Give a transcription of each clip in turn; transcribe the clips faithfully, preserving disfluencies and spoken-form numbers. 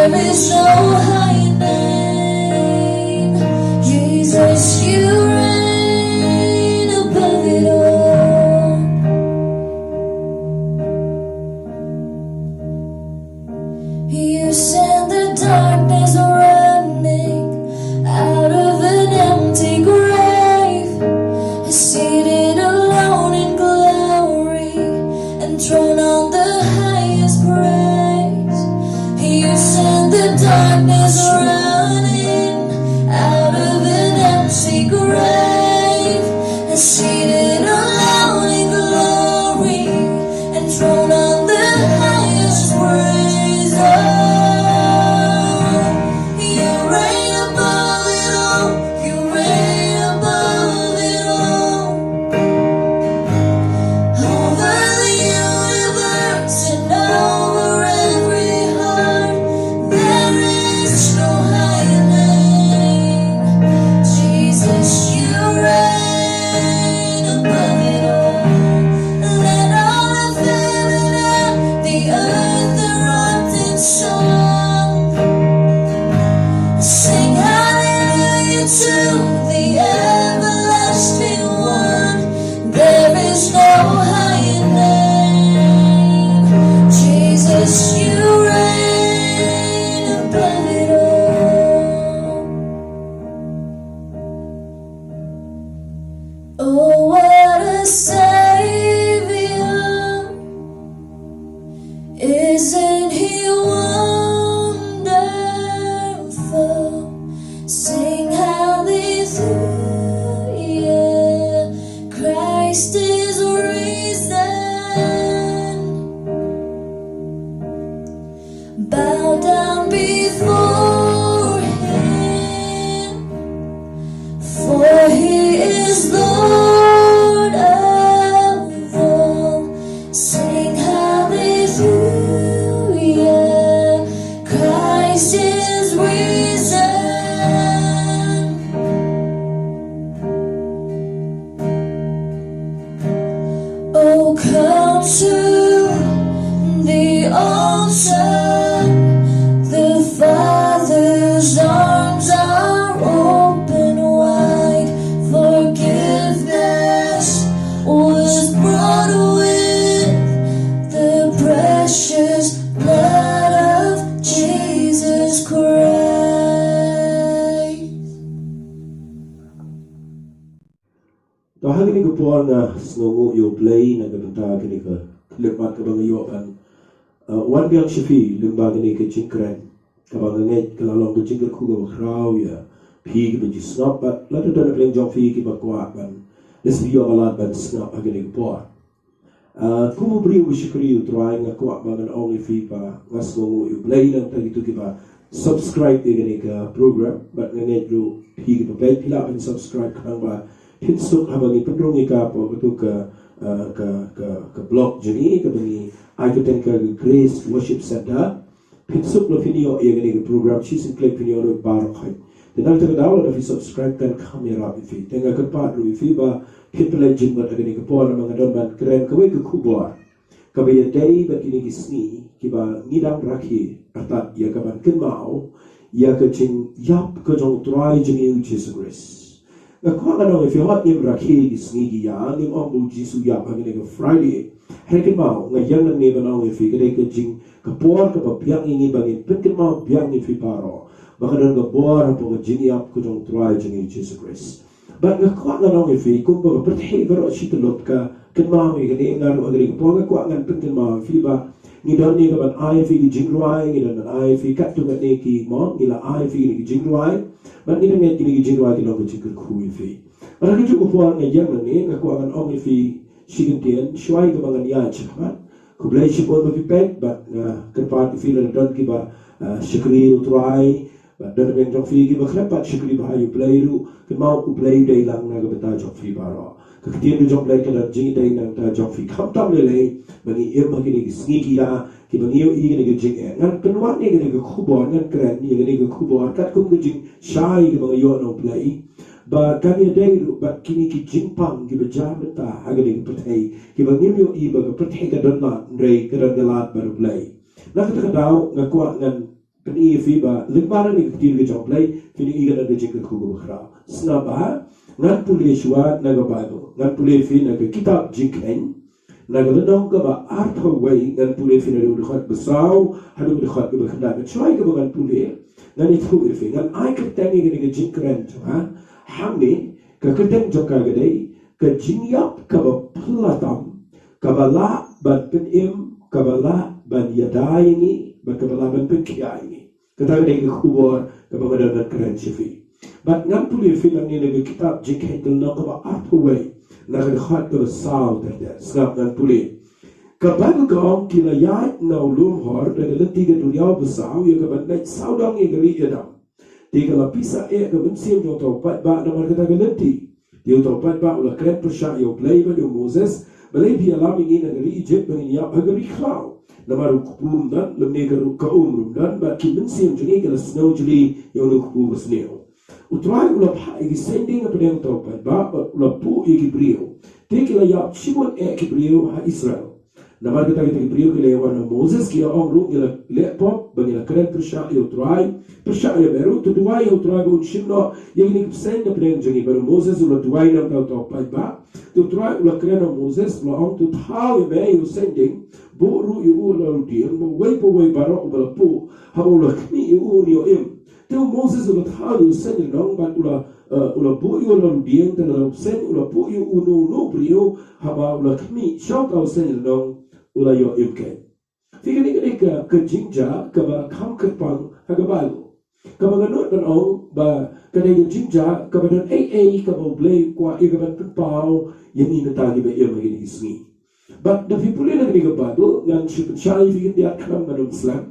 There is no higher name. Jesus, you reign above it all. You send the darkness running out of an empty grave, seated alone in glory, enthroned on the highest praise. You send the darkness running out of an empty grave, seated alone in glory, enthroned on the highest praise. Oh, you reign above it all. You reign above it all. Over the universe and over every heart, there is no higher name. Jesus, you reign above it all. Let all of heaven and the earth erupt in song. Sing hallelujah to the everlasting one. There is no higher name. Jesus, you reign above it all. Oh, what a Savior. Isn't he wonderful? Sing hallelujah. Christ is risen. Bow down before him, for he is Lord of all. Sing hallelujah, Christ is risen. Oh, come to the altar. The Father's arms are open wide. Forgiveness was brought with the precious blood of Jesus Christ. To ha kane ka por nga sngewnguh ïa U Blei na ka bynta kane ka khyllipmat kaba nga ïoh ban, uh, wan biang sha phi lyngba kane ka jingkren kaba nga ngeit ka la long ka jingkyrkhu kaba khraw ïa phi kiba ju sngap bad lada don na pdeng jong phi kiba kwah ban leit sha phi ïoh ka lad ban sngap ha kane ka por. Ah, kum u briew u shakri U Trai nga kwah ba ngan ong ïa phi ba nga sngewnguh ïa U Blei na ka bynta kito kiba subscribe ïa kane ka program bad nga ngeit ruh phi kiba peit phi lah ban subscribe khnang ba phin suk haba ngi pynrung ïa ka hapoh kato ka, ah, ka, ka, ka blog jong ngi kaba ngi ai kyrteng ka Grace Worship Centre. Phin suk lada phin ïoh ïa kane ka program shisien klik phin ïoh ruh baroh khoit. Te na kata ka daw lada phi subscribe kan kham ïarap ïa phi. Te nga kyrpad ruh ïa phi ba phin pynleit jingmut ha kane ka por namar nga don ban kren kawei ka khubor kaba ïadei bad kine ki sngi kiba ngi dang rakhe artat ïa ka ban kynmaw ïa ka jingïap ka jong U Trai jong ngi U Jisu Khrist. Nga kwah ngan ong ïa phi hooid ngim rakhe ki sngi ki ïa, ngim ong ba U Jisu u ïap ha kane ka Friday. Hynrei kynmaw nga ïeng nangne ban ong ïa phi ka dei ka jing ka por kaba biang ïa ngi ba ngin pynkynmaw biang ïa phi baroh ba ka don ka bor hapoh ka jingïap ka jong U Trai jong ngi U Jisu Khrist. Bad nga kwah ngan ong ïa phi kumba ka pyrthei baroh shi tyllup ka kynmaw ïa kane, nga ruh ha kane ka por nga kwah ngan pynkynmaw ïa phi ba ngi don ïa ka ban ai ïa phi ki jingrwai, ngi don ban ai ïa phi katto katne ki, mo, ngi la ai ïa phi ki jingrwai. Bad ngi don ïa kine ki jingrwai ki long ka jingkyrkhu ïa phi. Bad ha kajuh ka por nga ïeng nangne nga kwah ngan ong ïa phi shi kyntien shuwa kaba ngan ïaid shakhmat. Khublei shibun ba phi peit bad nga kyrpad ïa phi lada don kiba, ah, shakri ïa U Trai. Bad don na pdeng jong phi kiba khlem pat shakri bha ïa U Blei ruh, kynmaw U Blei u dei lang na ka bynta jong phi baroh. Ka ktien ka jong U Blei ka don jingïadei na ka bynta jong phi. Khamtam lei lei ba ngi im ha kine ki sngi ki ïa kiba ngi ïohi kane ka jingeh. Ngan pynwad ïa kane ka khubor, ngan kren ïa kane ka khubor katkum ka jingshai kaba nga ïoh na U Blei. Ba kan ïadei ruh bad kine ki jingpang kiba jia mynta ha kane ka pyrthei kiba ngim ïohi ba ka pyrthei ka don lad, hynrei ka don ka lad bad U Blei. Na kata ka daw nga kwah ngan Ngan ïa phi ba lyngba na ka ktien ka jong U Blei phin ïohi ka don ka jingkyrkhu kaba khraw. Sngap ba ngan pule shuwa na ka Baibl, ngan pule phi na ka kitab Jingkheiñ, na ka lynnong kaba arphew wei, ngan pule phi na ka dkhot ba saw haduh ka dkhot kaba khyndai. Ka jingkyrkhu kaba ngan pule, ngan ïathuh ïa phi, ngan ai kyrteng ïa kane ka jingkren jong nga hangne, ka kyrteng jong ka ka dei ka jingïap kaba phylla tam, kaba lah ban pynim, kaba lah ban ïada ïa ngi, bad kaba lah ban pynkhiah ïa ngi. Kata ka dei ka khubor kaba nga don ban kren sha phi. Bad ngan pule phi nangne na ka kitab Jingkheiñ, ka lynnong kaba arphew wei, na ka dkhot kaba saw ter ter. Sngap, ngan pule. Ka Baibl ka ong, ki la ïaid na u lum Hor da ka lynti ka duriaw ba saw, ïa kaban leit sawdong ïa ka ri Edom. Te ka la pisa eh ka mynsiem jong uta u paidbah namar kata ka lynti. Te uta u paidbah u la kren pyrshah ïa U Blei bad ïa u Moses, Balei phi ïalam ïa ngi na ka ri Ijipt ba ngin ïap ha ka ri khlaw? Namar u kpu um don, lymne ka ru-, ka um ruh um don, bad ki mynsiem jong ngi ki la sngew jli ïa une u kpu basniew. U Trai u la phah ïa ki saiñding hapdeng uta u paidbah, bad u la buh ïa ki briew. Te ki la ïap shibun eh ki briew ha Israel. Namar kata kita ki briew ki la ïawan ha u Moses, ki ïa ong ruh, ngi la leh pop ba ngi la kren pyrshah ïa u Trai, pyrshah ïa me ruh, to duwai ïa u Trai ba un shim noh ïa kine ki bseiñ na pdeng jong ngi. Bad u Moses u la duwai na ka bynta uta u paidbah. Te u Trai u la kren ha u Moses, u la ong, to thaw ïa me ïa u saiñding, buh ruh ïa u ha la rudiang, ba uwei pa uwei baroh uba la buh, haba u la khmih ïa u un ïoh im. Te u Moses u la thaw ïa u saiñ lynnong bad u la, eh, u la buh ïa u ha la rudiang, te la u saiñ u la buh ïa uno uno u briew, haba u la khmih sha uta u saiñ lynnong, u la ïoh im keiñ. Te kane ka dei ka, ka jingjia kaba kham kyrpang ha ka Baibl. Kaba nga nud ban ong ba ka dei ka jingjia kaba don ei ei kaba U Blei u kwah ïa kaban pynpaw ïa ngi na kita kiba im ha kine ki sngi. Bad da phi pule na kane ka Baibl, ngan shu pynshai ïa phi khyndiat khnang ban ym slem.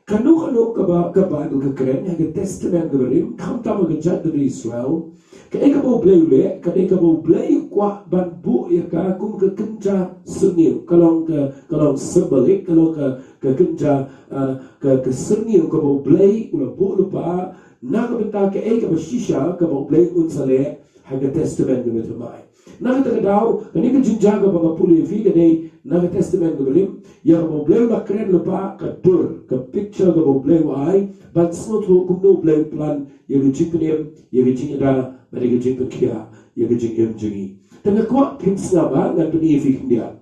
Kano kano kaba ka Baibl ka kren ha ka Testament kaba rim, khamtam ha ka jaitbynriew Israel, kaei kaba U Blei u leh, ka dei kaba U Blei u kwah ban buh ïa ka kum ka kynja syrngiew, ka long ka, ka long symbolic, ka long ka, ka kynja, ah, ka, ka syrngiew kaba U Blei u la buh lypa na ka bynta kaei kaba shisha kaba U Blei un sa leh ha ka Testament kaba thymmai. Na kata ka daw, kane ka jingjia kaba nga pule ïa phi ka dei na ka Testament kaba rim, ïa kaba U Blei u la kren lypa, ka dur, ka picture kaba U Blei u ai ban sngewthuh kumno U Blei u plan ïa ka jingpynim, ïa ka jingïada, bad ïa ka jingpynkhiah ïa ka jingim jong ngi. Te nga kwah phin sngap ba ngan pyni ïa phi khyndiat.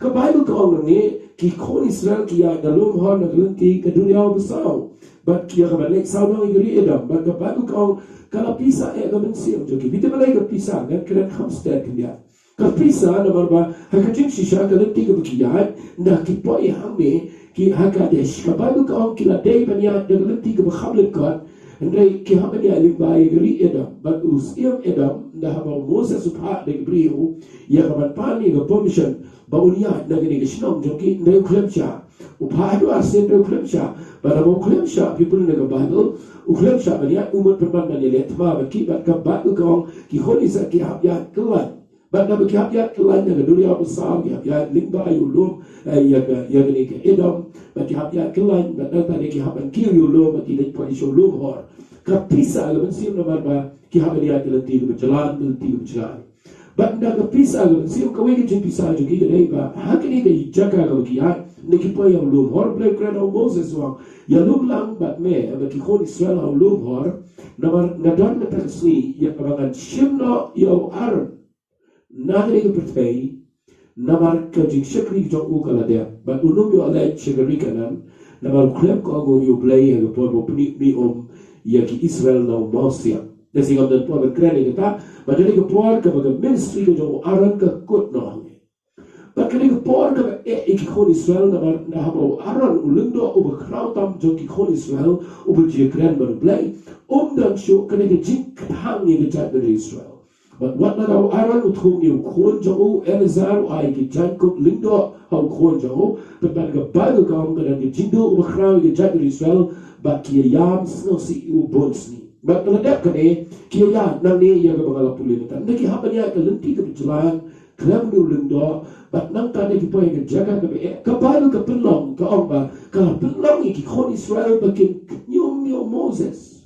Ka Baibl ka ong nangne, ki khun Israel ki ïaid na lum Hor na ka lynti ka duriaw basaw, bad ki ïa kaban leit sawdong ïa ka ri Edom. Bad ka Baibl ka ong, ka la pisa eh ka mynsiem jong ki. Phi tip balei ka pisa? Ngan kren kham stet khyndiat. Ka pisa namar ba ha ka jingshisha ka lynti kaba ki ïaid, na ki poi hangne ki ha Kadesh. Ka Baibl ka ong ki la dei ban ïaid na ka lynti kaba kham lyngkot, hynrei ki hap ban ïaid lyngba ïa ka ri Edom. Bad u siem Edom, ynda haba u Moses u phah da ki briew ïa kaban pan ïa ka permission ba un ïaid na kane ka shnong jong ki, hynrei u khlem shah. U phah haduh arsien hynrei u khlem shah. Bad haba u khlem shah, phi pule na ka Baibl, u khlem shah ban ïaid, u mut pynban ban ïaleh thma bad ki, bad ka Baibl ka ong ki khun Israel ki hap ïaid kyllaiñ. Bad naba ki hap ïaid kyllaiñ na ka duriaw basaw, ki hap ïaid lyngba ïa u lum, eh, ïa ka, ïa kane ka Edom, bad ki hap ïaid kyllaiñ, bad nangta de ki hap ban kiew ïa u lum, bad ki leit poi sha u lum Hor. Ka pisa ka mynsiem namar ba ki hap ban ïaid ka lynti kaba jlan, ka lynti kaba jlan. Bad na ka pisa ka mynsiem, kawei ka jingpisa jong ki ka dei ba ha kane ka jaka kaba ki ïaid, na ki poi ha u lum Hor, Blei u kren ha u Moses u ong, ïalum lang bad me, bad ki khun Israel ha u lum Hor, namar nga don mynta ka sngi ïa kaba ngan shim noh ïa u Aaron na kane ka pyrthei, namar ka jingshakri jong u ka la dep, bad un ym ïoh leit sha ka ri Kanaan, namar u khlem kohnguh ïa u Blei ha ka por ba u pyni, pyni um ïa ki Israel na u mawsiang. Te sngewbha don por ban kren ïa kata, bad kane ka por kaba ka ministry ka jong u Aaron ka kut noh hangne. Bad kane ka por kaba eh ïa ki khun Israel, namar ynda haba u Aaron u lyngdoh uba khraw tam jong ki khun Israel, uba jia kren bad u Blei, um don shuh kane ka jingkthang ïa ka jaitbynriew Israel. Bad wat la da u Aaron u thung ïa u khun jong u Eleazar, u ai ki jaiñkup lyngdoh ha u khun jong u. Bad pynban ka Baibl ka ong ka don ka jingduh uba khraw ïa ka jaitbynriew Israel, bad ki ïa ïam sngewsih ïa u bun sngi. Bad la dep kane, ki ïa ïaid nangne ïa kaba nga la pule mynta. Ynda ki hap ban ïaid ka lynti kaba jlan khlem da u lyngdoh, bad nangta ynda ki poi ha ka jaka kaba eh, ka Baibl ka pynlong, ka ong ba ka la pynlong ïa ki khun Israel ba kin kñium ïa u Moses.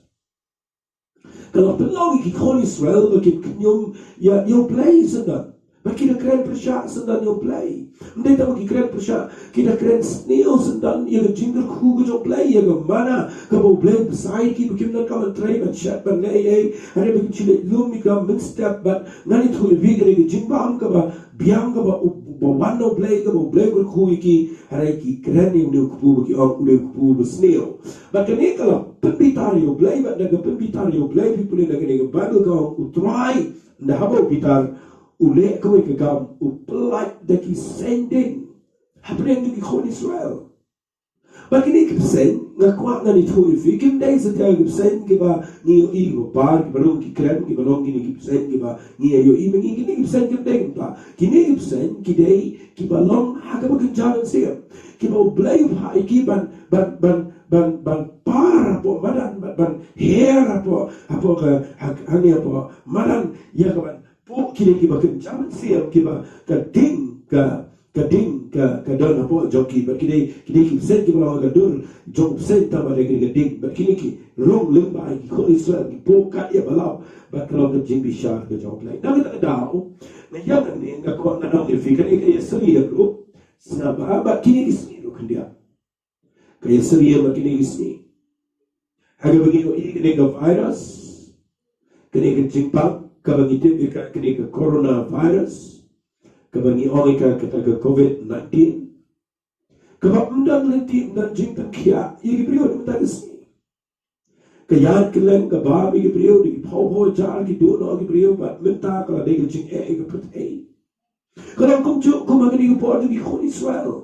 Ka la pynlong ïa ki khun Israel ba kin kñium ïa, ïa u Blei syndon. Ba ki da kren pyrshah syndon ïa u Blei. Ym dei tang ba ki kren pyrshah, ki da kren sniew syndon ïa ka jingkyrkhu ka jong u Blei, ïa ka manna kaba u Blei u bsa ïa ki ba kim donkam ban trei ban shet ban leh ei ei. Hynrei ba kim shu leit lum ïa ka mynstep. Bad ngan ïathuh ïa phi kane ka jingbam kaba biang kaba u, ba wan na u Blei, kaba u Blei u kyrkhu ïa ki. Hynrei ki kren ïa une u kpu ba ki ong une u kpu ba sniew. Bad kane ka la pynbitar ïa u Blei, bad da ka pynbitar ïa u Blei phi pule na kane ka Baibl ka ong u Trai, ynda haba u bitar u leh kawei ka kam, u pyllait da ki seng dieng hapdeng jong ki khun Israel. Bad kine ki bseiñ, nga kwah ngan ïathuh ïa phi, kim dei satia ki bseiñ kiba ngi ïohi kiba par, kiba rung ki kren, kiba long kine ki bseiñ kiba ngi ïohi ma ngi, kine ki bseiñ kim dei kumta. Kine ki bseiñ ki dei kiba long ha kaba kynja mynsiem, kiba u Blei u phah ïa ki ban, ban, ban, ban, ban par hapoh madan, ban, ban her hapoh, hapoh ka, ha, hangne hapoh madan, ïa ka ban puh kine kiba kynja mynsiem, kiba ka dieng, ka, ka dieng, ka, ka don hapoh jong ki. Bad kine, kine ki bseiñ kiba long ha ka dur jong u bseiñ tang ba dei kine ka dieng. Bad kine ki rung lyngba ïa ki khun Israel, ki puh kat ïa ba law. Bad ka long ka jingbishar ka jong u Blei. Na kata ka daw, nga ïa ngan ne, nga kwah ngan ong ïa phi kane ka ïasyriem ruh, sngap bha, bad kine ki sngi ruh khyndiat. Ka ïasyriem ha kine ki sngi. Ha kaba ngi ïohi kane ka virus, kane ka jingpang kaba ngi tip ïa ka, kane ka coronavirus, kaba ngi ong ïa ka kata ka covid nineteen, kaba ym don lynti, ym don jingpynkhiah ïa ki briew ha kata ka sngi. Ka ïaid kylleng ka bam ïa ki briew, da ki phew phew hajar ki duh noh ki briew, bad mynta ka la dei ka jingeh ïa ka pyrthei. Ka long kumjuh kum ha kine ki por jong ki khun Israel.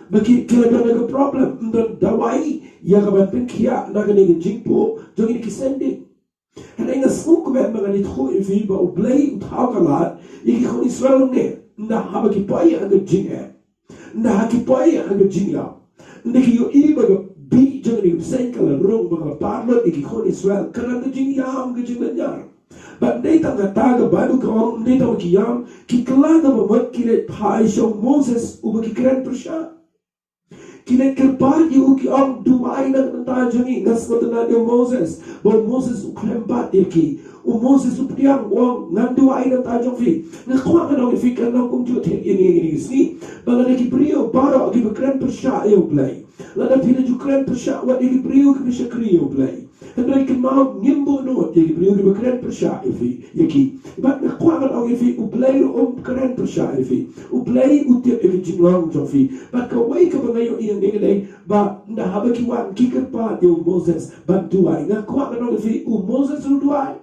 Ba ki, ki la don ka problem, ym don dawai ïa ka ban pynkhiah na kane ka jingpuh jong kine ki seng dieng. Hynrei nga sngewkmen ba ngan ïathuh ïa phi ba u Blei u thaw ka lad ïa ki khun Israel ne, ynda haba ki poi ha ka jingeh, ynda ha ki poi ha ka jingïap, ynda ki ïohi ba ka bih jong kane ka bseiñ ka la rung, ba ka la par lut ïa ki khun Israel, ka don ka jingïam, ka jinglynñiar. Bad ym dei tang kata, ka Baibl ka ong ym dei tang ba ki ïam, ki kylla kaba mut, ki leit phai sha u Moses uba ki kren pyrshah. Ki leit kyrpad ïa u, ki ong, duwai na ka bynta jong ngi. Nga sngewtynnad ïa u Moses, ba u Moses u khlem bat ïa ki. U Moses u pdiang, u ong, ngan duwai na ka bynta jong phi. Nga kwah ngan ong ïa phi, kan long kumjuh thik ïa ngi ha kine ki sngi. Ba lada ki briew baroh kiba kren pyrshah ïa u Blei, lada phi la ju kren pyrshah wat ïa ki briew kiba shakri ïa u Blei, hynrei kynmaw, ngim buh nud ïa ki briew kiba kren pyrshah ïa phi, ïa ki. Bad nga kwah ngan ong ïa phi, u Blei ruh um kren pyrshah ïa phi. U Blei u tip ïa ka jinglong jong phi. Bad kawei kaba nga ïohi hangne ka dei ba ynda haba ki wan ki kyrpad ïa u Moses ban duwai, nga kwah ngan ong ïa phi, u Moses ruh u duwai.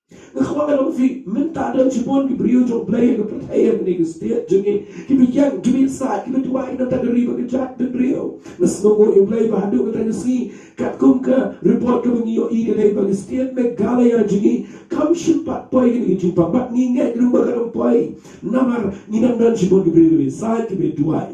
Nga kwah ngan ong ïa phi, mynta don shibun ki briew jong u Blei ha ka pyrthei, ha kane ka state jong ngi, kiba ïeng, kiba ïasaid, kiba duwai na ka bynta ka ri bad ka jaitbynriew. Nga sngewnguh ïa u Blei ba haduh kata ka sngi, katkum ka report kaba ngi ïohi ka dei ba ka state Meghalaya jong ngi kam shym pat poi kane ka jingpang, bad ngi ngeit ruh ba kan ym poi. Namar ngi nang don shibun ki briew kiba ïasaid, kiba duwai.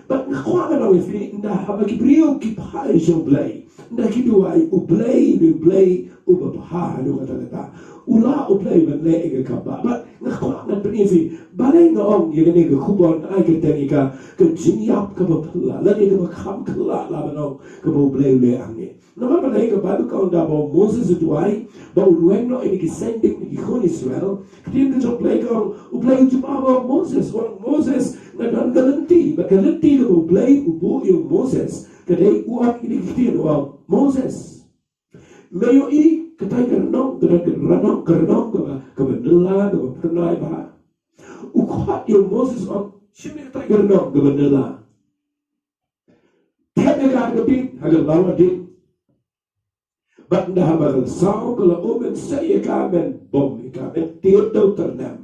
Bad nga kwah ngan ong ïa phi, ynda haba ki briew ki phai sha u Blei, ynda ki duwai, u Blei, u Blei uba bha haduh katta katta. U lah u Blei ban leh ïa ka kam ba. Bad nga kwah ngan pyni ïa phi, balei nga ong ïa kane ka khubor, nga ai kyrteng ïa ka, ka jingïap kaba phylla, lane kaba kham phylla lah ban ong, kaba u Blei u leh hangne. Namar balei? Ka Baibl ka ong da ba u Moses u duwai, ba un weng noh ïa kine ki seng dieng, ki khun Israel. Ka ktien ka jong u Blei ka ong, u Blei u jubab ha u Moses, u ong, Moses, nga don ka lynti, bad ka lynti kaba u Blei u buh ïa u Moses ka dei, u ong kine ki ktien, u ong, Moses, me ïohi katai ka rnong, ka don ka rnong, ka rnong kaba, kaba nylla, kaba phyrnai bha. U khot ïa u Moses, u ong, shim ïa katai ka rnong kaba nylla, thep ïa ka ha ka ding, ha ka lawa ding. Bad ynda haba ka la saw, ka la um, men sei ïa ka, men bom ïa ka, men tied da u tyrnem.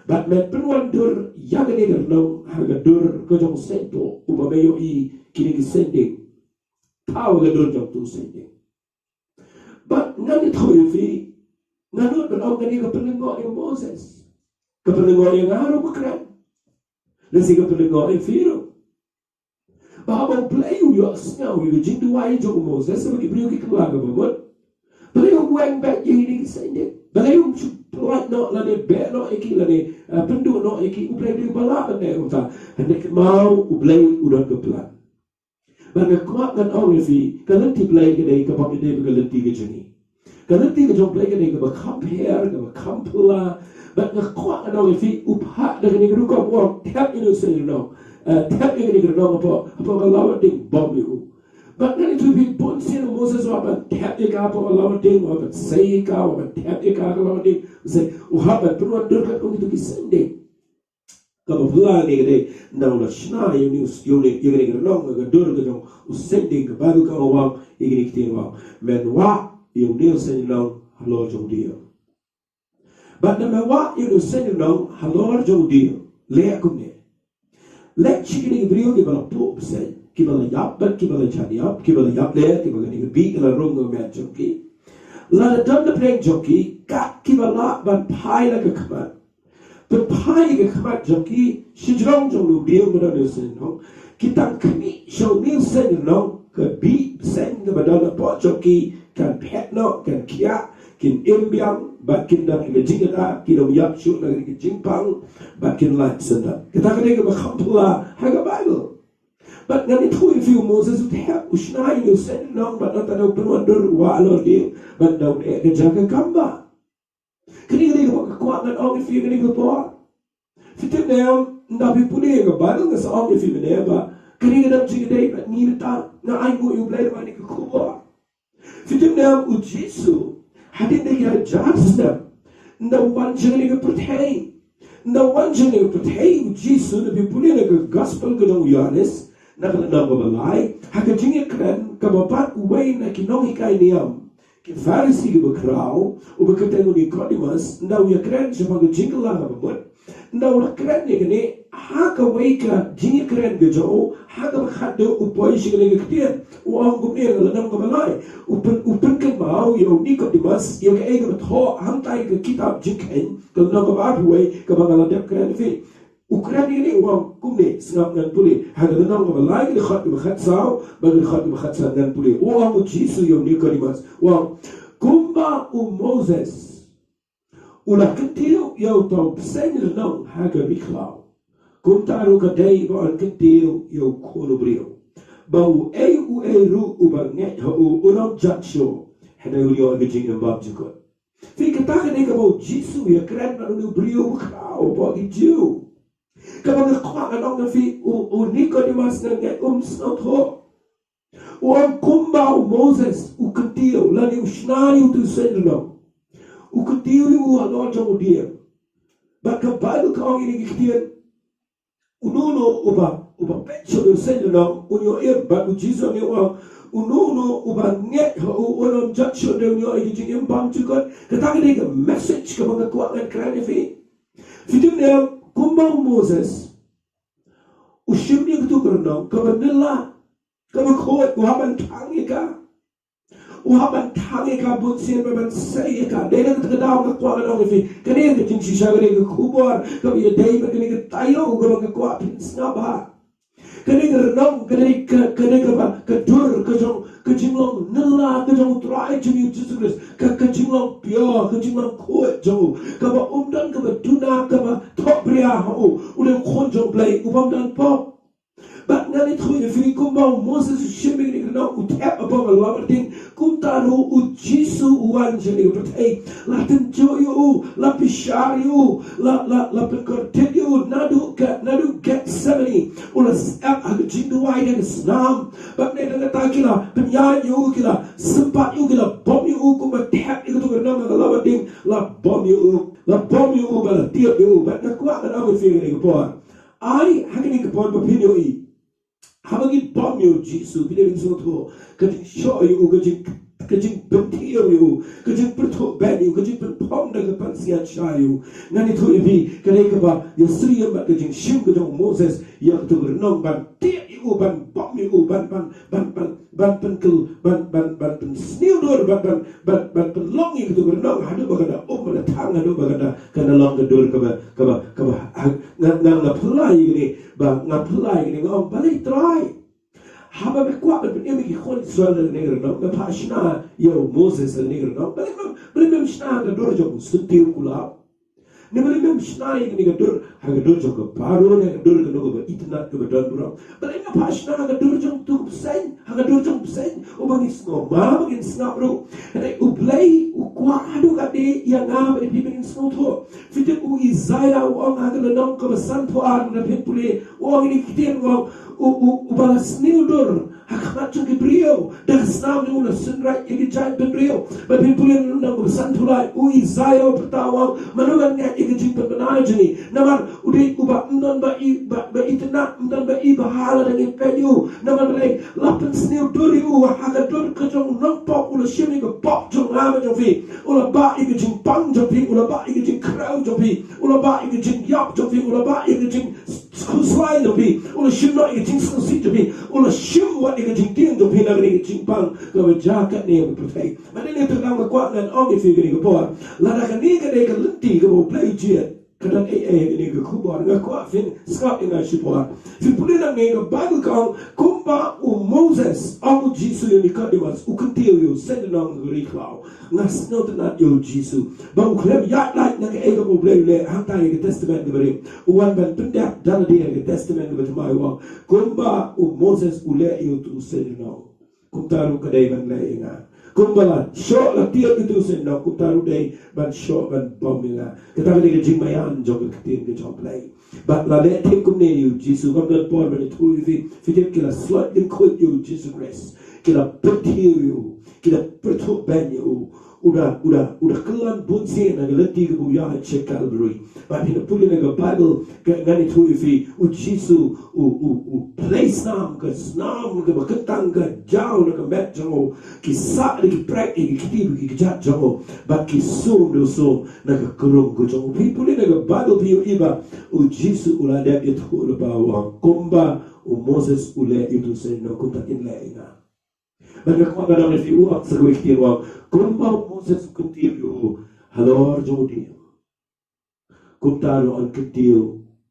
Bad men pynwandur ïa kane ka rnong ha ka dur ka jong u seiñpoh uba me ïohi kine ki seng dieng. Thaw ha ka dur jong utu u seiñdieng. Bad ngan ïathuh ïa phi, nga nud ban ong kane ka pynlyngngoh ïa u Moses. Ka pynlyngngoh ïa nga ruh ba kren. Lehse ka pynlyngngoh ïa phi ruh. Ba haba u Blei u ïohsngew ïa ka jingduwai jong u Moses, haba ki briew ki kylla kaba mut, balei um weng beit ïa kine ki seng dieng? Balei um shu pyllait noh lane beh noh ïa ki lane, eh, pynduh noh ïa ki? U Blei u dei uba lah ban leh kumta. Hynrei kynmaw, u Blei u don ka plan. Bad nga kwah ngan ong ïa phi, ka lynti Blei ka dei kaba ym dei bad ka lynti ka jong ngi. Ka lynti ka jong u Blei ka dei kaba kham pher, kaba kham phylla, Bad nga kwah ngan ong ïa phi, u phah da kane ka rukom, u ong thep ïa une u seng lynnong. Eh, thep ïa kane ka lynnong hapoh, hapoh ka lawar ding, bom ïa u. Bad ngan ïathuh ïa phi, bunsien u Moses u hap ban thep ïa ka hapoh ka lawar ding, u hap ban sei ïa ka, u hap ban thep ïa ka ha ka lawar ding. U sei, u hap ban pynwandur katkum kito ki seng ding. Kaba phylla ne ka dei, ynda u la shna ïa une u, ïa une, ïa kane ka lynnong ha ka dur ka jong u seng ding, ka Baibl ka ong, ïa kine ki ktien, u ong, men wah ïa une u seng lynnong halor jong u dieng. Bad ynda men wah ïa une u seng lynnong halor jong u dieng, leh kumne. Leit sha kine ki briew kiba la puh bseiñ, kiba la ïap bad kiba la jan ïap, kiba la ïap leh, kiba kane ka bih ka la rung ha met jong ki. Lada don na pdeng jong ki kat kiba lah ban phai la ka khmat, pynphai ka khmat jong ki shajrong jong une u dieng ba don ha une u seng lynnong. Ki tang khmih sha une u seng lynnong, ka bih bseiñ kaba don hapoh jong ki kan phet noh, kan khiah, kin im biang, bad kin don ha ka jingïada, kin ym ïap shuh na ka jingpang, bad kin lait syndon. Kata ka dei kaba kham phylla ha ka Baibl. Bad ngan ïathuh ïa phi, u Moses u thep, u shna ïa une u seng lynnong, bad nangta da u pynwandur, u wah halor dieng, bad da u leh ka jaka kam bah. Kane ka dei kaba nga kwah ngan ong ïa phi kane ka por. Phi tip ne em, ynda phi pule ïa ka Baibl, nga sa ong ïa phi mynne ba kane ka dei ka jingïadei bad ngi mynta, nga ainguh ïa U Blei namar kane ka khubor. Phi tip ne em, u Jisu, hadien da ki hajar snem, ynda u wan sha kane ka pyrthei, ynda u wan sha kane ka pyrthei u Jisu, lada phi pule na ka Gospel ka jong u Ïoannis, na ka lynnong kaba lai, ha ka jingïakren kaba bat uwei na ki nonghikai niam, ki Pharisi kiba khraw, uba kyrteng u Nicodemus, ynda u ïakren shaphang ka jingkylla kaba mut, ynda u la kren ïa kane, ha kawei ka jingïakren ka jong u, ha kaba khatduh u poi sha kane ka ktien, u ong kumne ha ka lynnong kaba lai, u pyn, u pynkynmaw ïa u Nicodemus ïa kaei kaba thoh hangtai ka kitab Jingkheiñ, ka lynnong kaba arphew wei, kaba nga la dep kren ïa phi. U kren ïa kane, u ong kumne, sngap ngan pule ha ka lynnong kaba lai, ka dkhot kaba khatsaw bad ka dkhot kaba khatsan, ngan pule. U ong u Jisu ïa u Nicodemus, u ong, kumba u Moses u la kyntiew ïa uta u bseiñ lynnong ha ka ri khlaw, kumta ruh ka dei ba yn kyntiew ïa U Khun u briew, ba uei uei ruh uba ngeit ha u un ym jot shuh, hynrei un ïoh ïa ka jingim bymjukut. Phi, kata ka dei kaba u Jisu u ïakren bad une u briew bakhraw, bad ki Jiw. Kaba nga kwah ngan ong ïa phi, u, u Nicodemus, nga ngeit um sngewthuh. U ong kumba u Moses u kyntiew lane u shna ïa utu u seng lynnong, u kyntiew ïa u halor jong u dieng. Bad ka Baibl ka ong ïa kine ki ktien, uno uno uba, uba peit sha u seng lynnong un ïoh im, bad u Jisu u ong, uno uno uba ngeit ha u un ym jot shuh, hynrei un ïoh ïa ka jingim bymjukut. Kata ka dei ka message kaba nga kwah ngan kren ïa phi. Phi tip ne em, kumba u Moses u shim ïa katu ka lynnong kaba nylla, kaba khuid, u hap ban thang ïa ka. U hap ban thang ïa ka bun sien, ban, ban sei ïa ka. Dei na kata ka daw nga kwah ngan ong ïa phi, kane ka jingshisha, kane ka khubor kaba ïadei bad kane ka taïew kaba nga kwah phin sngap bha. Kane ka lynnong, kane ka, kane kaba, ka dur ka jong, ka jinglong nylla ka jong U Trai jong ngi U Jisu Khrist, ka, ka jinglong pure, ka jinglong khuid jong u, kaba ym don kaba duna, kaba thohbria ha u. U dei u Khun jong U Blei, u bym don pop. Bad ngan ïathuh ïa phi, kumba u Moses u shim ïa kane ka lynnong, u thep hapoh ka lawar ding, kumta ruh u Jisu u wan sha kane ka pyrthei, la tynjuh ïa u, la bishar ïa u, la, la, la pynkordit ïa u, naduh Ge-, naduh Gethsemane, u la syep ha ka jingduwai da ka snam. Bad ne, da kata ki la pynïaid ïa u, ki la sympat ïa u, ki la bom ïa u, kumba thep ïa katu ka lynnong ha ka lawar ding, la bom ïa u, la bom ïa u, bad la tied ïa u. Bad nga kwah ngan ong ïa phi kane ka por, ai, ha kane ka por ba phin ïohi, haba ki bom ïa u Jisu, phi dei ban sngewthuh, ka jingshoh ïa u, ka jing, ka jingpynthiew ïa u, ka jingpyrthuh beiñ ïa u, ka jingpynphong da ka pansngiat shai ïa u. Ngan ïathuh ïa phi, ka dei kaba ïasyriem bad ka jingshim ka jong u Moses ïa katu ka lynnong, ban tied ïa u, ban bom ïa u, ban, ban, ban, ban, ban pynkyl, ban, ban, ban pynsniew dur, ban, ban, ban, ban pynlong ïa katu ka lynnong haduh ba kan da um, ban da thang, haduh ba kan da, kan da long ka dur kaba, kaba, kaba, ha, nga, nga, nga phylla ïa kane, ba nga phylla ïa kane, nga ong, balei Trai? Haba me kwah ban pynim ïa ki khun Israel na kane ka lynnong, me phah shna ïa u Moses na kane ka lynnong. Balei mem, balei mem shna ha ka dur jong u syntiew kulap? Ne balei mem shna ïa kane ka dur ha ka dur jong ka Pharaoh, ne ha ka dur kano kaba itynnad kaba don burom? Balei me phah shna ha ka dur jong utu u bseiñ, ha ka dur jong u bseiñ uba ngi sngewma, ba ngin sngap ruh? Hynrei U Blei u Kwah haduh katne ïa nga bad ïa phi ban sngewthuh. Phi tip u Isaïah u ong ha ka lynnong kaba sanphew ar, lada phin pule, u ong ïa kine ki ktien, u ong, u, u, uba la sniewdur ha khmat jong ki briew, da ka snam jong u la synreit ïa ki jaitbynriew. Bad phin pule lynnong kaba sanphew lai, u Isaïah u pyrta u ong, mano ban ngeit ïa ka jingpynbna jong ngi? Namar u dei uba ym don ba i, ba, ba itynnad, ym don ba i ba ha lada ngi peit ïa u. Namar balei? La pynsniewdur ïa u ha ka dur ka jong u nongpop, u la shim ïa ka pop jong nga bad jong phi. U la bah ïa ka jingpang jong phi, u la bah ïa ka jingkhrew jong phi, u la bah ïa ka jingïap jong phi, u la bah ïa ka jingkhuslai jong phi, u la shim noh ïa ka jingsngewsih jong phi, u la shim wat ïa ka jingtieng jong phi na kane ka jingpang kaba jia katne ha pyrthei. Bad kane te nga kwah ngan ong ïa phi kane ka por, lada kane ka dei ka lynti kaba U Blei u jied, ka don ei ei ha kane ka khubor. Nga kwah phin sngap ïa nga shipor. Phin pule nangne, ka Baibl ka ong, kumba u Moses, ong u Jisu ïa u Nikodemus, u kyntiew ïa u seiñ lynnong ka ri khlaw. Nga sngewtynnad ïa u Jisu ba u khlem ïaid lait na kaei kaba U Blei u leh hangta ïa ka Testament kaba rim, u wan ban pyndep da lade ha ka Testament kaba thymmai, u ong, kumba u Moses u leh ïa uto u seiñ lynnong, kumta ruh ka dei ban leh ïa nga. Kumba la shoh la tied ïa uto u seiñ lynnong, kumta ruh dei ban shoh ban bam ïa nga. Kata ka dei ka jingmaïan jong ka ktien ka jong U Blei. Bad la leh thik kumne ïa u Jisu, kam don por ban ïathuh ïa phi, phi tip ki la slot lyngkhuit ïa u Jisu Khrist, ki la pynthiew ïa u, ki la pyrthuh beiñ ïa u. U da, u da, u da kyllon bunsien na ka lynti kaba u ïaid sha Kalbari. Bad phin pule na ka Baibl, ka, ngan ïathuh ïa phi, u Jisu u, u, u plie snam, ka snam kaba kyntang ka jaw na ka met jong u. Ki sah da ki prek ïa ki kti bad ki kjat jong u, bad ki sum da u sum na ka krung ka jong u. Phi pule na ka Baibl phi ïohi ba u Jisu u la dep ïathuh lypa, u ong, kumba u Moses u leh ïa uto u seiñ lynnong, kumta kin leh ïa nga. Bad nga kwah ban ong ïa phi, u ong sa kawei ka ktien, u ong, kumba u Moses u kyntiew ïa u halor jong u dieng, kumta ruh yn kyntiew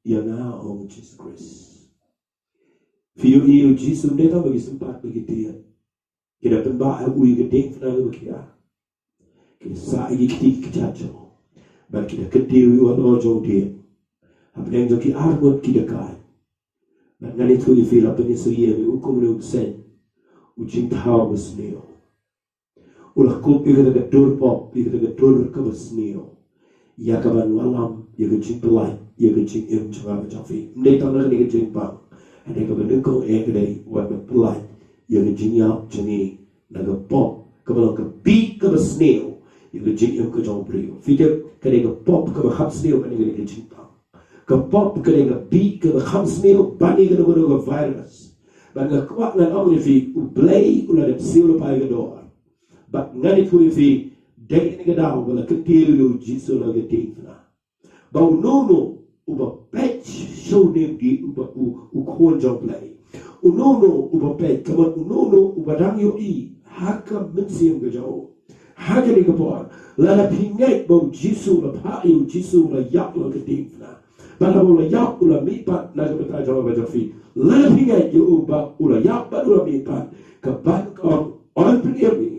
ïa nga, ong u Jisu Khrist. Phi ïohi, u Jisu ym dei tang ba ki sympat ba ki tied. Ki da pynbha ha u ïa ka diengphna kaba khia. Ki da sah ïa ki kti ki kjat jong u. Bad ki da kyntiew ïa u halor jong u dieng. Hapdeng jong ki arngut ki da kai. Bad ngan ïathuh ïa phi, la pynïasyriem ïa u kum une u bseiñ, u jingthaw basniew. U la kup ïa kata ka dur pop, ïa kata ka dur kaba sniew, ïa kaban wallam ïa ka jingpyllait ïa ka jingim jong nga bad jong phi. Ym dei tang na kane ka jingpang, hynrei kaba nyngkong eh ka dei wan ban pyllait ïa ka jingïap jong ngi na ka pop kaba long ka bih kaba sniew ïa ka jingim ka jong u briew. Phi tip, ka dei ka pop kaba kham sniew, ka dei ka jingpang. Ka pop ka dei ka bih kaba kham sniew ban ïa kano kano ka virus. Bad nga kwah ngan ong ïa phi, U Blei u la dep siew lypa ïa ka dor. Bad ngan ïathuh ïa phi, dei kane ka daw ba la kyntiew ïa u Jisu halor ka diengphna, ba uno uno uba peit sha une u dih, uba u, u Khun jong U Blei, uno uno uba peit, ka mut uno uno uba dang ïohi ha ka mynsiem ka jong u ha kane ka por, lada phi ngeit ba u Jisu u la phah ïa u, u Jisu u la ïap halor ka diengphna, bad haba u la ïap u la mihpat na ka bynta jong nga bad jong phi. Lada phi ngeit ïa u ba u la ïap bad u la mihpat, ka Baibl ka ong, yn pynim ïa ngi.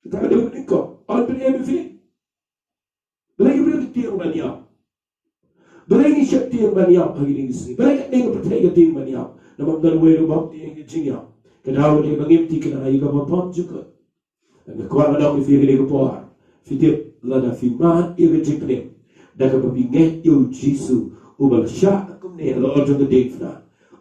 Kata ka dei ka nyngkong, yn pynim ïa phi. Balei ki briew ki tieng ban ïap? Balei ngi sheptieng ban ïap ha kine ki sngi? Balei katne ka pyrthei ka tieng ban ïap? Namar ym don uwei ruh uba tieng ïa ka jingïap. Ka daw ka dei ba ngim thikna ïa kaba bymjukut. Nga kwah ban ong ïa phi ha kane ka por, phi tip, lada phi mad ïa ka jingpynim da kaba phi ngeit ïa u Jisu uba la shah kumne halor jong ka diengphna,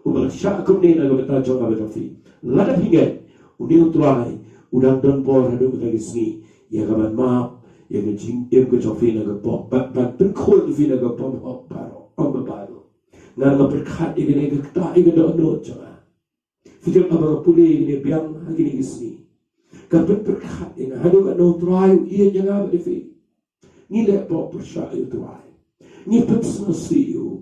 uba la shah kumne na ka bynta jong nga bad jong phi, lada phi ngeit, une u Trai u dang don bor haduh kata ka sngi ïa kaban map ïa ka jingim ka jong phi na ka pop, ban, ban pynkhun ïa phi na ka pop hok baroh. Ong ka Baibl. Nga, nga pyrkhat ïa kane, ka ktah ïa ka dohnud jong nga. Phi tip, haba nga pule ïa kane biang ha kine ki sngi, ka pynpyrkhat ïa nga haduh katno u Trai u ïeit ïa nga bad ïa phi. Ngi leh pop pyrshah ïa u Trai, ngi pynsngewsih ïa u,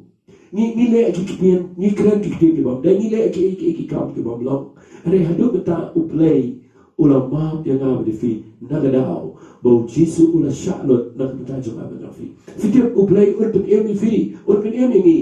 ngi, ngi leh ki ktien, ngi kren ki ktien ki bym dei, ngi leh ki, ki, ki kam ki bym long. Hynrei haduh mynta U Blei u la map ïa nga bad ïa phi na ka daw ba u Jisu u la shah lut na ka bynta jong nga bad jong phi. Phi tip, U Blei un pynim ïa phi, un pynim ïa ngi.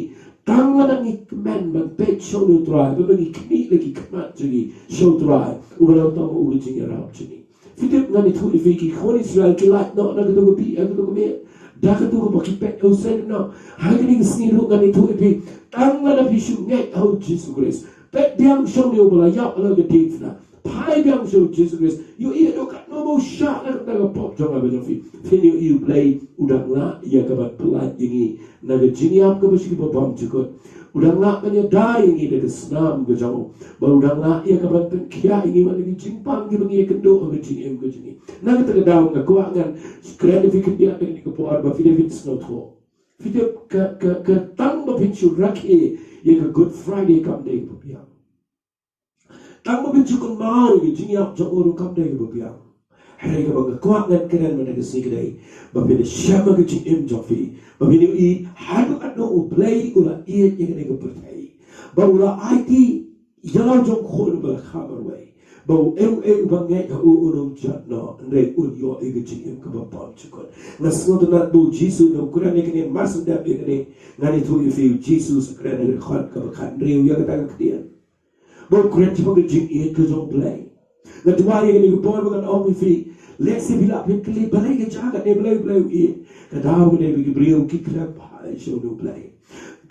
Tang lada ngi kmen ban peit sha une u Trai, ba ngi khmih la ki khmat jong ngi sha u Trai, uba long tang ma u ka jingïarap jong ngi. Phi tip, ngan ïathuh ïa phi, ki khun Israel ki lait noh na kato ka bih, na kato ka miet, da kato kaba ki peit ïa u seiñ lynnong. Ha kine ki sngi ruh ngan ïathuh ïa phi, tang lada phi shu ngeit ha u Jisu Khrist, peit biang sha une uba la ïap halor ka diengphna, phai biang sha u Jisu Khrist, ïohi haduh katno ba u shah na ka ka pop jong nga bad jong phi. Phin ïohi U Blei u dang lah ïa ka ban pyllait ïa ngi na ka jingïap kaba shisha kaba bymjukut. U dang lah ban ïada ïa ngi da ka snam ka jong u. Bad u dang lah ïa ka ban pynkhiah ïa ngi wat na ki jingpang kiba ngi ïakynduh ha ka jingim ka jong ngi. Na kata ka daw nga kwah ngan kren ïa phi khyndiat ha kane ka por ba phi dei ban sngewthuh. Phi tip ka, ka, ka tang ba phin shu rakhe ïa ka Good Friday kam dei kaba biang. Tang ba phin shu kynmaw ïa ka jingïap jong u ruh kam dei kaba biang. Hynrei kaba nga kwah ngan kren mynta ka sngi ka dei ba phin da shem ha ka jingim jong phi, ba phin ïohi haduh katno U Blei u la ïeit ïa kane ka pyrthei, ba u la aiti ïa la u jong u khun uba la kha marwei, ba u em u em uba ngeit ha u un ym jot noh, hynrei un ïoh ïa ka jingim kaba bymjukut. Nga sngewtynnat ba U Jisu u kren ïa kane, mar shu dep ïa kane, ngan ïathuh ïa phi, U Jisu u kren ha ka dkhot kaba khathynriew ïa kata ka ktien. Ba u kren shaphang ka jingïeit ka jong U Blei. Nga duwai ïa kane ka por ba ngan ong ïa phi, lehse phi lah phi kylli balei ka jia kane, balei U Blei u ïeit. Ka daw ka dei ba ki briew ki khlem phai sha une U Blei.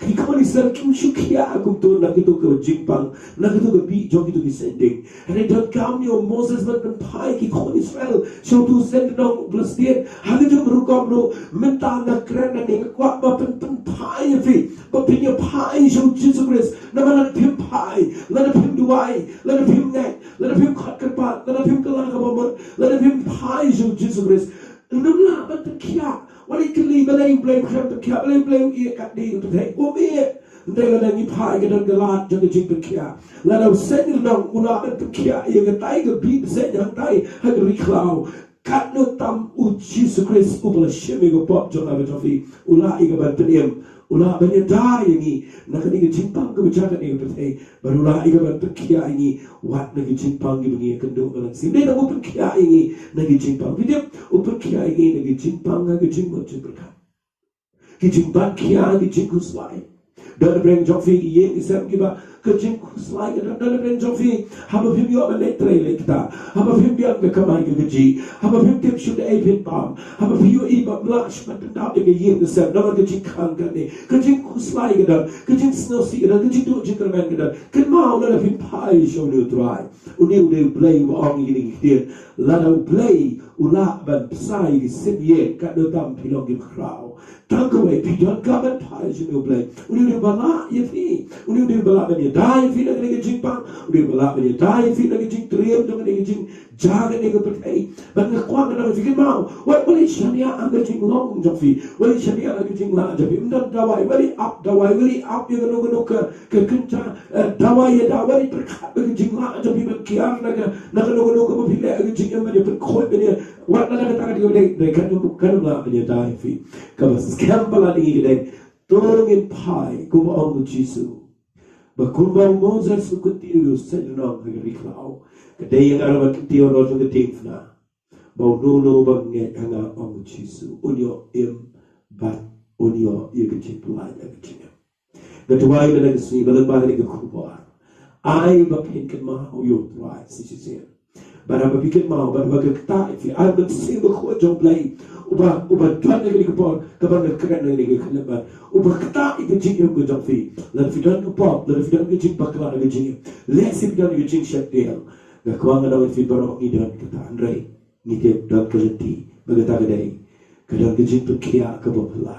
Ki khun Israel kim shu khiah kumto na kito ka jingpang, na kito ka bih jong kito ki seng dieng. Hynrei donkam ïa u Moses ban pynphai ki khun Israel sha uto u seng lynnong u Palestine. Ha ka jingrukom ruh mynta nga kren nangne, nga kwah ba phin pynphai ïa phi, ba phin ïa phai sha U Jisu Khrist. Namar lada phim phai, lada phim duwai, lada phim ngeit, lada phim khot kyrpad, lada phim kylla kaba mut, lada phim phai sha U Jisu Khrist, ym lah ban pynkhiah. Wat la kylli balei U Blei u khlem pynkhiah, balei U Blei u ïeit katne, u pyrthei um ïeit. Hynrei lada ngi phai ka don ka lad jong ka jingpynkhiah. Lada u seng lynnong u lah ban pynkhiah ïa katai ka bih bseiñ hangtai ha ka ri khlaw, katno tam U Jisu Khrist uba la shim ïa ka pop jong nga bad jong phi, u lah ïa ka ban pynim, u lah ban ïada ïa ngi na kane ka jingpang kaba jia kane ka pyrthei, bad u lah ïa ka ban pynkhiah ïa ngi wat na ki jingpang kiba ngi ïakynduh mynta ka sngi. Dei tang u pynkhiah ïa ngi na ki jingpang, phi tip, u pynkhiah ïa ngi na ki jingpang ha ki jingmut jingpyrkhat, ki jingbat khia, ki jingkhuslai. Don napdeng jong phi ki ïing ki sem kiba ka jingkhuslai ka don, don napdeng jong phi haba phim ïoh ban leit trei leit kta, haba phim biang ka kamai ka kajih, haba phim tip shuh da ei phin bam, haba phi ïohi ba ym lah shuh ban pyndap ïa ka ïing ka sem namar ka jingkhang kane, ka jingkhuslai ka don, ka jingsngewsih ka don, ka jingduh jingkyrmen ka don. Kynmaw, lada phin phai sha une U Trai, une U Blei, U Blei uba ong ïa kine ki ktien, lada U Blei u lah ban bsa ïa ki sim ïing, katno tam phi long ki bakhraw. Tang kawei, phi donkam ban phai sha une U Blei. Une U Blei uba lah ïa phi. Une U Blei uba lah ban ïada ïa phi na kane ka jingpang. Une U Blei uba lah ban ïada ïa phi na ka jingtriem jong kane ka jingjia kane ka pyrthei. Bad nga kwah ngan ong ïa phi, kynmaw, wat, wat leit shaniah ha ka jinglong jong phi. Wat leit shaniah ha ka jinglah jong phi. Ym don dawai, wat leit ap dawai, wat leit ap ïa kano kano ka, ka kynja, eh, dawai ïada, wat leit pyrkhat ba ka jinglah jong phi ban kiar na ka, na kano kano kaba phi leh ha ka jingim, ban ïa pynkhuid, ban ïa, wat la na kata ka dei, dei, dei, kan ym, kan ym lah ban ïada ïa phi. Kaba skhem palat ïa ngi ka dei, to ngin phai, kumba ong u Jisu. Ba kumba u Moses u kyntiew ïa u seng lynnong ha ka ri khlaw, ka dei ïa nga ruh ban kyntiew halor jong ka diengphna. Ba uno uno uba ngeit ha nga, ong u Jisu, un ïoh im bad un ïoh ïa ka jingpyllait ha ka jingim. Nga duwai mynta ka sngi ba lyngba kane ka khubor, ai ba phin kynmaw ïa U Trai sa shisien. Bad haba phi kynmaw, bad haba ka ktah ïa phi, ai Mynsiem Bakhuid jong U Blei uba, uba don ha kane ka por, kaba nga kren ha kane ka khyllipmat, uba ktah ïa ka jingim ka jong phi. Lada phi don ka pop, lada phi don ka jingbakla ha ka jingim, lehse phi don ka jingsheptieng, nga kwah ngan ong ïa phi baroh ngi don kata, hynrei ngi tip don ka lynti ba kata ka dei, ka don ka jingpynkhiah kaba phylla,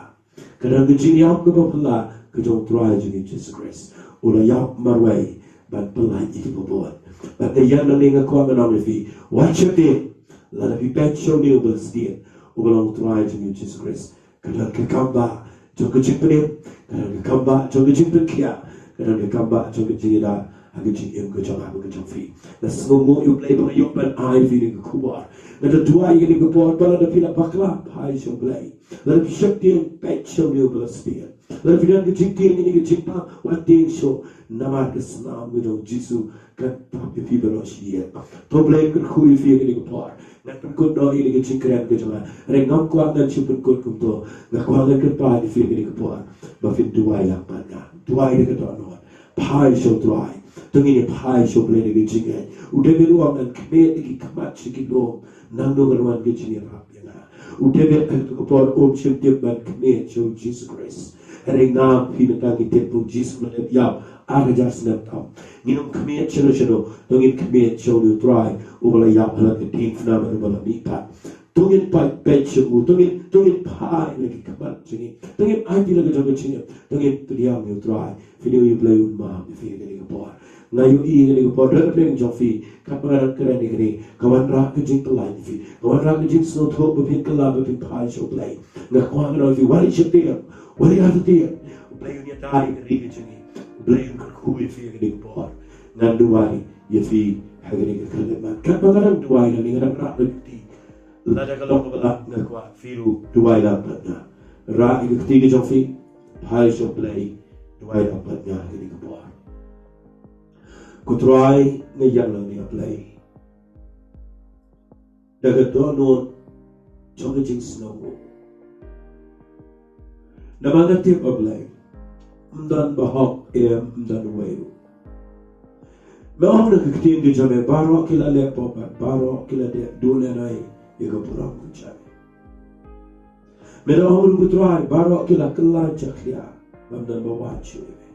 ka don ka jingïap kaba phylla ka jong U Trai jong ngi Jisu Khrist. U la ïap marwei ban pyllait ïa kiba bun. Bad nga ïa nangne nga kwah ngan ong ïa phi, wat sheptieng, lada phi peit sha une U Blei sdien uba long U Trai jong ngi Jisu Khrist, ka don ka kam ba jong ka jingpynim, ka don ka kam ba jong ka jingpynkhiah, ka don ka kam ba jong ka jingïada ha ka jingim ka jong nga bad ka jong phi. Nga sngewnguh ïa U Blei ba nga ïoh ban ai ïa phi kane ka khubor. Nga da duwai ïa kane ka por ba lada phi la bakla, phai sha U Blei. Lada phi sheptieng, peit sha une U Blei sdien. Lada phi don ka jingtieng ïa kane ka jingpang, wat tieng shuh, namar ka snam ka jong U Jisu kan thap ïa phi baroh shi ïing. To U Blei un kyrkhu ïa phi ha kane ka por. Ngan pynkut noh ïa kane ka jingkren ka jong nga. Hynrei ngam kwah ngan shu pynkut kumto. Nga kwah ngan kyrpad ïa phi ha kane ka por ba phin duwai lang bad nga. Duwai da ka dohnud. Phai sha U Trai. To ngin ïa phai sha U Blei da ka jingngeit. U David u ong, ngan khmied da ki khmat sha ki lum, nangno ngan wan ka jingïarap ïa nga. U David ha kato ka por um shym tip ban khmied sha U Jisu Khrist. Hynrei nga bad phi mynta ngi tip ba U Jisu u la dep ïap ar hajar snem tam. Ngin ym khmied shano shano, to ngin khmied sha U Trai uba la ïap ha la ka diengphna bad uba la mihpat. To ngin peit, peit sha u, to ngin, to ngin phai na ki khmat jong ngi, to ngin aiti la ka jong ka jingim, to ngin pdiang ïa u Trai. Phi dei u Blei un map ïa phi ha kane ka por. Nga ïohi ha kane ka por, da ka pdeng jong phi, katba nga dang kren ïa kane, ka wanrah ka jingpyllait ïa phi, ka wanrah ka jingsngewthuh ba phin kylla, ba phin phai sha u Blei. Nga kwah ngan ong ïa phi, wat ri sheptieng, wat ri artatien. U Blei un ïada ïa ka ri ka jong ngi. U Blei un kyrkhu ïa phi ha kane ka por. Ngan duwai ïa phi ha kane ka khyllipmat. Katba nga dang duwai nangne, nga dang rah ka kti. Lada ka long kaba lah, nga kwah phi ruh duwai lang bad nga. Rah ïa ka kti ka jong phi, phai sha u Blei, duwai lang bad nga ha kane ka por. Ko Trai, nga ïeng lang ïa U Blei da ka dohnud jong ka jingsngewnguh. Namar nga tip, A Blei, ym don bahok, em, ym don uwei ruh. Me ong na ka ktien ka jong me, baroh ki la leh pop bad baroh ki la dep duh lehnoh ïa ka burom ka jong me. Me da ong ruh, ko Trai, baroh ki la kylla jakhlia, bad ym don ba wad shuh ïa me.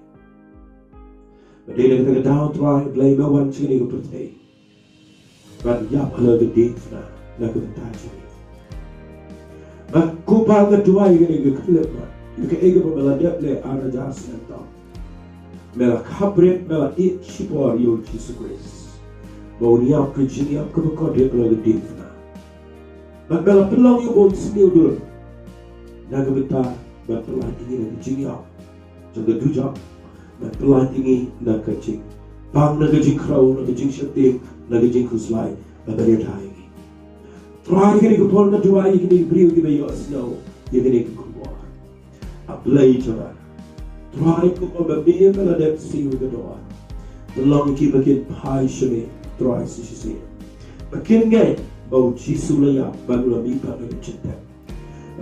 Bad dei na kata ka daw, Trai Blei, me wan sha kane ka pyrthei ban ïap halor ka diengphna na ka bynta jong ngi. Bad ko Pa, nga duwai ïa kane ka khyllipmat, ïa kaei kaba me la dep leh ar hajar snem tam. Me la khapret, me la ïeit shipor ïa U Jisu Khrist ba un ïap ka jingïap kaba kordit halor ka diengphna. Bad me la pynlong ïa u ba un sniew dur na ka bynta ban pyllait ïa ngi na ka jingïap jong ka dujok, ban pyllait ïa ngi na ka jingpang, na ka jingkhrew, na ka jingsheptieng, na ka jingkhuslai, bad ban ïada ïa ngi. Trai, ha kane ka por nga duwai ïa kine ki briew kiba ïohsngew ïa kane ka khubor. A Blei jong nga, Trai, kumba me, me la dep siew ïa ka dor, pynlong ïa ki ba kin phai sha me, Trai, sa shisien. Ba kin ngeit ba U Jisu u la ïap bad u la mihpat na ka jingtep.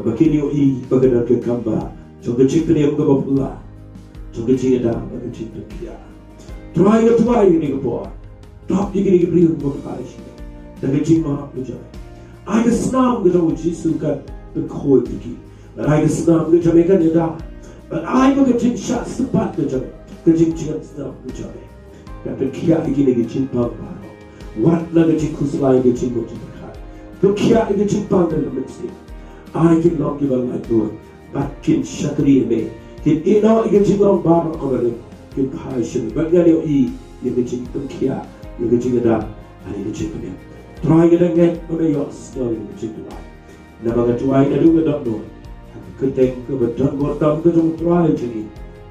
Ba kin ïohi ba ka don ka kam ba jong ka jingpynim kaba phylla, jong ka jingïada bad ka jingpynkhiah. Trai, nga duwai ha kane ka por, dap ïa kine ki briew kiba phai sha me da ka jingmap ka jong me. Ai ka snam ka jong U Jisu kan pynkhuid ïa ki. Bad ai ka snam ka jong me kan ïada. Bad ai ba ka jingshah sympat ka jong me, ka jingjngai snam ka jong me, kan pynkhiah ïa kine ki jingpang baroh. Wat na ka jingkhuslai, ka jingmut jingpyrkhat. Pynkhiah ïa ka jingpang ka jong me. Ai kin long kiba laitluid bad kin shakri ïa me, kin ïehnoh ïa ka jinglong baroh kaba rit, kin phai sha me. Bad ngan ïohi ïa ka jingpynkhiah, ïa ka jingïada, ïa ka jingpynim. Trai, nga da ngeit ba me ïohsngew ïa ka jingduwai. Namar nga duwai naduh ka dohnud, ha ka kyrteng kaba don bor tam ka jong U Trai jong ngi,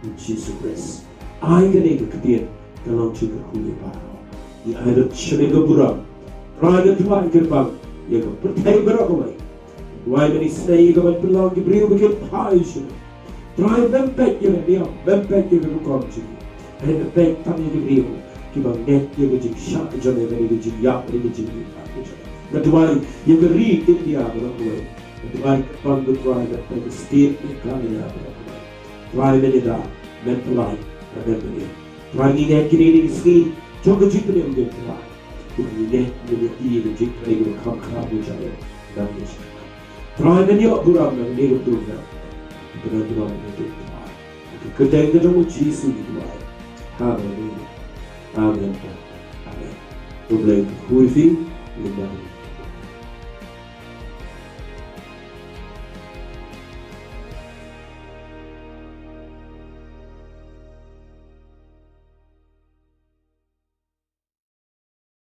U Jisu Khrist. Ai kane ka ktien ka long jingkyrkhu ïa baroh. Ngi ai lut sha me ka burom. Trai, nga duwai kyrpang ïa ka pyrthei baroh kawei. Duwai ban isynei ïa ka ban pynlong ki briew ba kin phai sha me. Trai, mem peit ïa ka niam, mem peit ïa ka rukom jong ngi. Hynrei me peit tang ïa ki briew kiba ngeit ïa ka jingshah jong me, ïa ka jingïap, ïa ka jingïap jong me. Nga duwai ïa ka ri India baroh kawei. Nga duwai kyrpang, ko Trai, ïa ka state Meghalaya baroh kawei. Trai, men ïada, men pynlait, men pynïap. Trai, ngi ngeit kine ki sngi jong ka jingpynim, ko Trai, ngi ngeit men ïohi ïa ka jingtrei kaba kham khraw ka jong me na ka jingpynim. Trai, men ïoh burom na kane ka program. Pynban burom na ka jingpynim. Ha ka kyrteng ka jong U Jisu ngi duwai. Haleluya. Amen. Amen. U Blei un kyrkhu ïa phi. Amen.